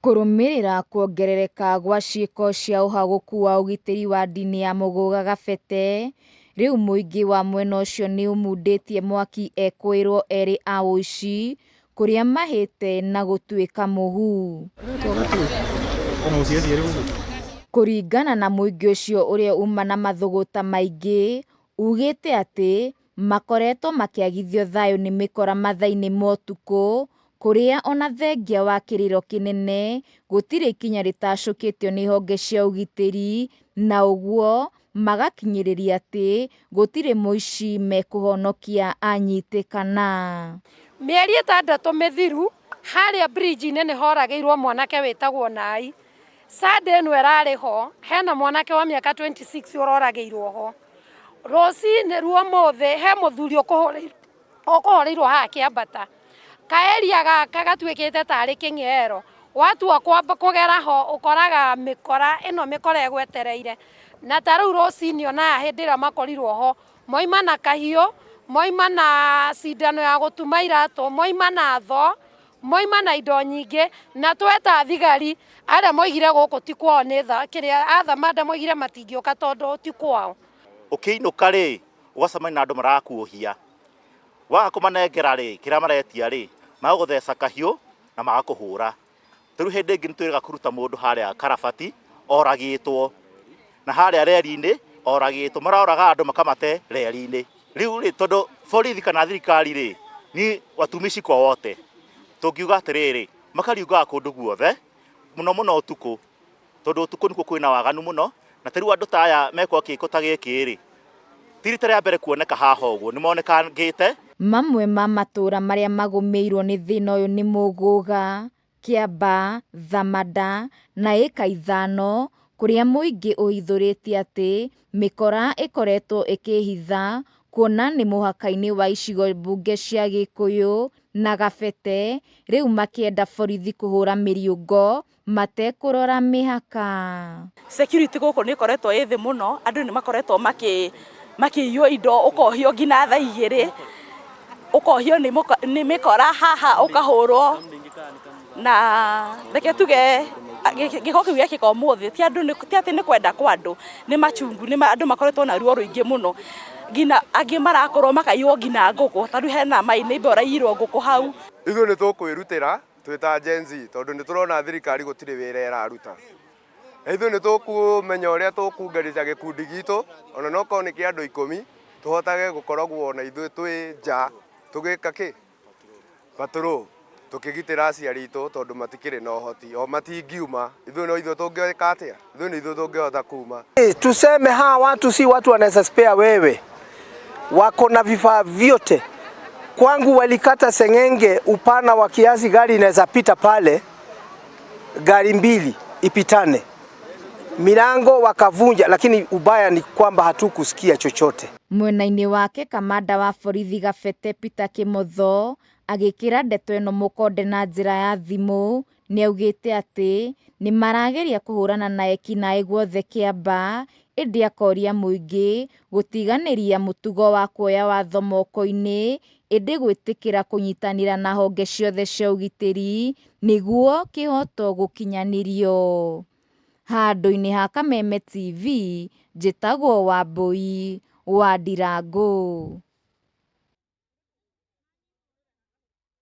Kũrũmĩrĩra kuongerereka gwa ciĩko cia ũhagũku wa ũgitĩri wa ndini ya Mũgũga Gabete, rĩu mũingĩ wa mwena ũcio nĩ ũmundĩtie mwaki ekũĩrwo erĩ a ũici kũrĩa mahĩte na gũtuĩka mũhu. Kũringana na mũingĩ ũcio ũrĩa uma na mathũgũta maingĩ, ugĩte atĩ makoretwo makĩagithio thayũ nĩ mĩkora mathaa-inĩ ma ũtukũ, kũrĩa ona thengia wa kĩrĩro kĩnene gũtirĩ ikinya rĩtacũkĩtio nĩ honge cia ũgitĩri, na ũguo magakinyĩrĩria atĩ gũtirĩ mũici mekũhonokia anyitĩkana. Mĩeri 6 mĩthiru harĩa bridge-inĩ nĩ horagĩirwo mwanake wĩtagwo Nai. Sunday ĩno ĩrarĩ ho hena mwanake wa mĩaka 26 ũroragĩirwo ho. Rũcinĩ ruo mũthĩ he mũthuri ũkũhũrĩirwo haha kĩambata. Kaeria gaka gatuĩkĩte tarĩ kĩng'ero. Watua kũgera ho ũkoraga mĩkora ĩno mĩkora ĩgwetereire. Na ta rĩu rũcinĩ ona aya hĩndĩ ĩrĩa makorirwo ho moima na kahiũ, moima na cindano ya gũtuma iratũ, moima na tho, moima na indo nyingĩ, na tweta thigari arĩa moigire gũkũ ti kwao nĩ tha kĩrĩa athamanda moigire matingĩũka tondũ ti kwao. Ũkĩinũka rĩ, ũgacemania na andũ marakuohia. Waga kũmanengera rĩ, kĩrĩa maretia rĩ, magagũtheca kahiũ na magakũhũra. Ta rĩu hĩndĩ ĩngĩ nĩ twĩrĩga kũruta mũndũ harĩa Karabati oragĩtwo, na harĩa reri-inĩ oragĩtwo, maroraga andũ makamate reri-inĩ. Rĩu rĩ, tondũ borithi kana thirikari rĩ, ni watumishi kwa wote, tũngiuga atĩrĩrĩ, makariungaga kũndũ guothe, mũno mũno ũtukũ, tondũ ũtukũ nĩkuo kwĩna waganu mũno, na ta rĩu andũ ta aya mekwo gĩko ta gĩkĩ rĩ, ti rita rĩa mbere kuoneka haha ũguo, nĩ monekangĩte. Mamwe ma matũra marĩa magũmĩirwo nĩ thĩna ũyũ nĩ Mũgũga, Kĩamba, Thamanda na ĩka 5 kũrĩa mũingĩ ũhithũrĩtie atĩ mĩkora ĩkoretwo ĩkĩhitha kuona nĩ mũhaka-inĩ wa icigo mbunge cia Gĩkũyũ na Gabete, rĩu makĩenda borithi kũhũra mĩriũngo matekũrora mĩhaka. Security gũkũ nĩ ĩkoretwo ĩ thĩ mũno, andũ nĩ makoretwo makĩiywo indo, ũkohio nginya thaa 2, ũkohio nĩ mĩkora haha ũkahũrwo, na reke tuge gĩko kĩu gĩekĩka ũmũthĩ ti andũ ti atĩ nĩ kwenda kwa andũ, nĩ machungu, nĩ andũ makoretwo na ruo rũingĩ mũno, nginya angĩ marakorwo makaiywo nginya ngũkũ, ta rĩu hena my neighbor ũraiyirwo ngũkũ hau. Ithuĩ nĩ tũkwĩrutĩra twĩ ta Gen Z tondũ nĩ tũrona thirikari gũtirĩ wĩra ĩraruta. Na ithuĩ nĩ tũkũmenya ũrĩa tũkũnganisha gĩkundi gitũ, ona no korwo nĩ kĩa andũ 10, tũhotage gũkoragwo na ithuĩ twĩ nja tũgĩka kĩ? Patrol, tũkĩgitĩra aciari aitũ tondũ matikĩrĩ na ũhoti, o matingiuma, ithuĩ no ithuĩ tũngĩka atĩa? Ithuĩ nĩ ithuĩ tũngĩhota kuma. Tuseme hawa watu si watu wanaweza spare wewe, wako na vifaa vyote. Kwangu walikata seng'enge upana wa kiasi gari inaweza pita pale, gari 2 ipitane, milango wakavunja, lakini ubaya ni kwamba hatukusikia chochote. Mwena-inĩ wake kamanda wa borithi Gabete Peter Kimotho agĩkĩra ndeto ĩno mũkonde na njĩra ya thimũ, nĩaugĩte atĩ nĩ marageria kũhũrana na ekinaĩ guothe Kĩamba, ĩndĩ akoria mũingĩ gũtiganĩria mũtugo wa kuoya watho moko-inĩ, ĩndĩ gwĩtĩkĩra kũnyitanĩra na honge ciothe cia ũgitĩri nĩguo kĩhoto gũkinyanĩrio. Handũ-inĩ ha Kameme TV, njĩtagwo Wambui wa Ndirangũ.